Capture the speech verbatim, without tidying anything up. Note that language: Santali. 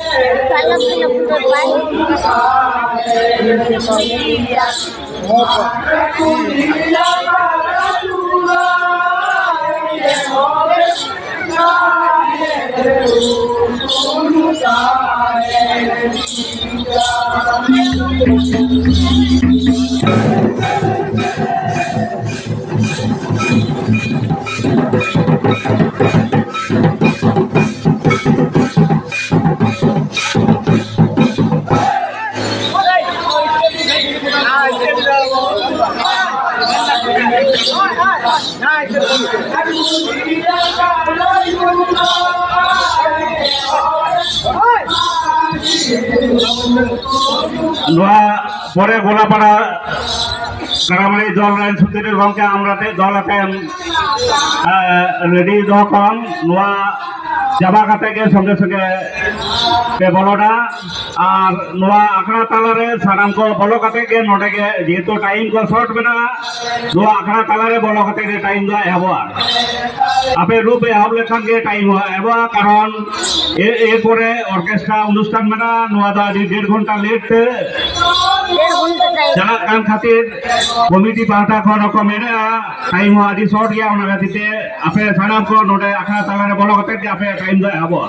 Kalau punya foto baik. ᱱᱚᱣᱟ ᱯᱚᱨᱮ ᱜᱚᱞᱟᱯᱟᱲᱟ ᱠᱟᱲᱟᱢᱟᱹᱲᱤ ᱫᱚᱞ ᱨᱮᱱ ᱥᱩᱫᱷᱤᱨ ᱜᱚᱢᱠᱮ ᱟᱢᱨᱟᱛᱮ ᱫᱚᱞ ᱟᱛᱮᱢ, ᱮ, ᱨᱮᱰᱤ ᱫᱚᱦᱚ ᱠᱚᱢ᱾ ᱱᱚᱣᱟ ᱪᱟᱵᱟ ᱠᱟᱛᱮ ᱜᱮ ᱥᱚᱸᱜᱮ ᱥᱚᱸᱜᱮ ᱯᱮ ᱵᱚᱞᱚᱱᱟ᱾ ᱟᱨ ᱱᱚᱣᱟ ᱟᱠᱷᱲᱟ ᱛᱟᱞᱟᱨᱮ ᱥᱟᱱᱟᱢ ᱠᱚ ᱵᱚᱞᱚ ᱠᱟᱛᱮ ᱜᱮ, ᱱᱚᱰᱮ ᱜᱮ ᱡᱮᱦᱮᱛᱩ ᱴᱟᱭᱤᱢ ᱠᱚ ᱥᱚᱨᱴ ᱢᱮᱱᱟᱜᱼᱟ, ᱱᱚᱣᱟ ᱟᱠᱷᱲᱟ ᱛᱟᱞᱟᱨᱮ ᱵᱚᱞᱚ ᱠᱟᱛᱮ ᱜᱮ ᱴᱟᱭᱤᱢ ᱫᱚ ᱮᱦᱚᱵᱚᱜᱼᱟ᱾ ᱟᱯᱮ ᱨᱩ ᱯᱮ ᱮᱦᱚᱵ ᱞᱮᱠᱷᱟᱱ ᱜᱮ ᱴᱟᱭᱤᱢ ᱦᱚᱸ ᱮᱦᱚᱵᱚᱜᱼᱟ, ᱠᱟᱨᱚᱱ ᱮ-, ᱮᱨᱯᱚᱨᱮ ᱚᱨᱠᱮᱥᱴᱨᱟ ᱚᱱᱩᱥᱴᱷᱟᱱ ᱢᱮᱱᱟᱜᱼᱟ᱾ ᱱᱚᱣᱟ ᱫᱚ ᱟᱹᱰᱤ ᱰᱮᱲ ᱜᱷᱚᱱᱴᱟ ᱞᱮᱴ ᱛᱮ ᱰᱮᱲ ᱜᱷᱚᱱᱴᱟ ᱴᱟᱭᱤᱢ᱾ ᱪᱟᱞᱟᱜ ᱠᱟᱱ ᱠᱷᱟᱹᱛᱤᱨ ᱠᱚᱢᱤᱴᱤ ᱯᱟᱦᱴᱟ ᱠᱷᱚᱱ ᱦᱚᱸᱠᱚ ᱢᱮᱱᱮᱫᱼᱟ, ᱴᱟᱭᱤᱢ ᱦᱚᱸ ᱟᱹᱰᱤ ᱥᱚᱨᱴ ᱜᱮᱭᱟ, ᱚᱱᱟ ᱠᱷᱟᱹᱛᱤᱨ ᱛᱮ ᱟᱯᱮ ᱥᱟᱱᱟᱢ ᱠᱚ ᱱᱚᱰᱮ ᱟᱠᱷᱲᱟ ᱛᱟᱞᱟᱨᱮ ᱵᱚᱞᱚ ᱠᱟᱛᱮ ᱜᱮ ᱟᱯᱮᱭᱟᱜ ᱴᱟᱭᱤᱢ ᱫᱚ ᱮᱦᱚᱵᱚᱜᱼᱟ᱾